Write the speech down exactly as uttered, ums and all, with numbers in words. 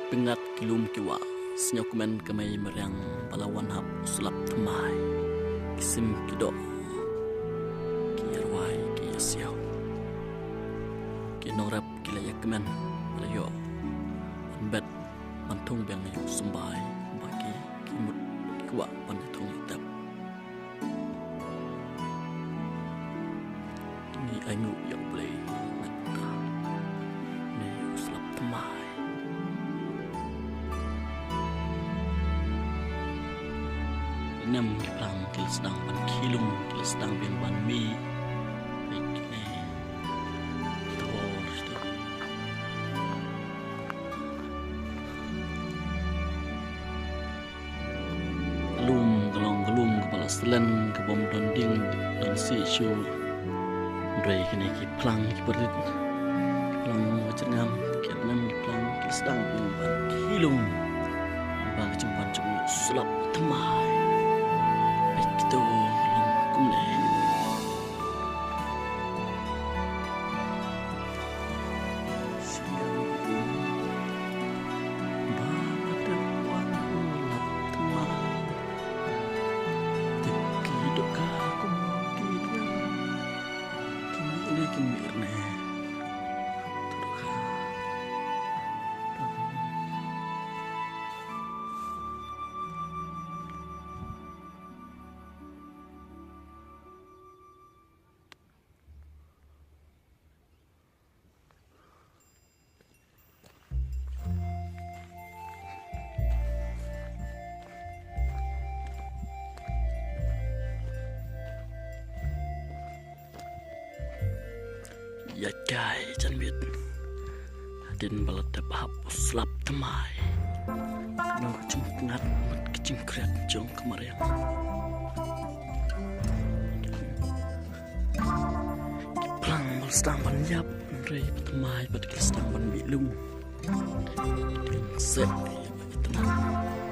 Pyngngad ki lum ki wah, sngewkmen ka mei mariang ba la wan hap u slap thymmai. Ki sim ki doh, ki ïarwai ki ïasiaw. Ki nongrep ki la ïakmen, ba la ïoh ban bet, ban thung biang ïa u symbai, ba ki, ki mut ki kwah ban ïathung ïatep. Ngi ainguh ïa U Blei na ka bynta une u slap thymmai. Lehnem ki phlang ki la sdang ban khih lung, ki la sdang biang ban mih. Peit kine ki thor. Ka lum ka long ka lum kaba la slen, ka bym don ding don sih shuh. Hynrei kine ki phlang kiba rit, ki phlang ba jyrngam, ki lehnem ki phlang ki la sdang biang ban khih lung ba ka jingwan jong u slap thymmai. Peit kito ki long kumne. Ïa kai jan miet. Hadien ba la tep hap u slap thymmai. Ka long ka jingpyngngad bad ka jingkhriat jong ka mariang. Ki phlang ba la sdang ban ïap, hynrei ba thymmai bad ki la sdang ban mih lung. Ki la seh ïa ba itynnad.